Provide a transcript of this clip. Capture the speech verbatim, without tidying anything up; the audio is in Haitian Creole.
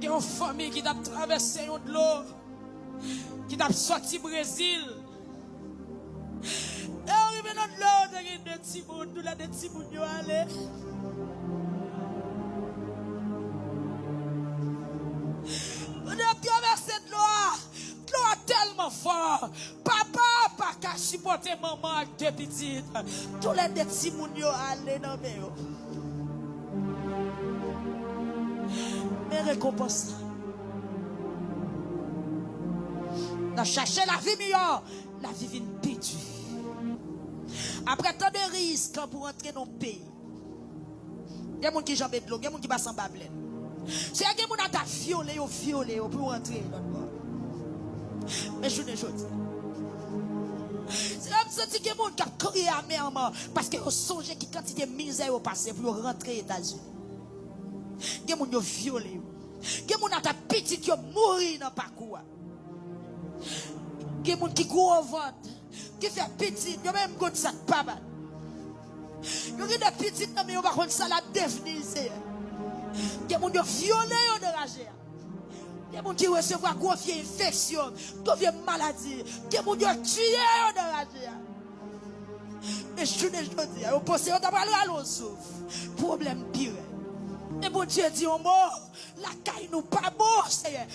Gen yon fanmi ki t ap travèse yon dlo, ki t ap sòti Brezil. E yo rive nan dlo, yo te gen de timoun, toulède timoun yo ale. Pandan y ap travèse dlo a, dlo a tèlman fò, papa pa ka sipòte manman ak de pitit. Toulède timoun yo ale nan men yo. Men rekonpans la. Nan chache lavi miyò, lavi vin pi di. Apre tan de risk pou rantre nan yon peyi, gen moun ki janbe dlo, gen moun ki pase anba plèn. Se gen moun ata vyole yo, vyole yo pou yo rantre lòt bò. Men jounen jodi, se menm santi gen moun k ap kriye amèman paske yo sonje ki kantite mizè yo pase pou yo rantre Etazini. Gen moun yo vyole yo. Gen moun ata pitit yo mouri nan pakou a. Gen moun ki gwo vant, ki fè pitit, yo menm gon sa k pa bat. Yo gen de pitit nan men yo pa konn sa l ap devni, Seyè. Gen moun yo vyole yo nan raje a. Gen moun ki resevwa gwo vye enfeksyon, gwo vye maladi. Gen moun yo tiye yo nan raje a. Men jounen jodi a, yo panse yo ta pral rale yon souf. Pwoblèm pi rèd. E Bondye di yon mo, lakay nou pa bon, Seyè.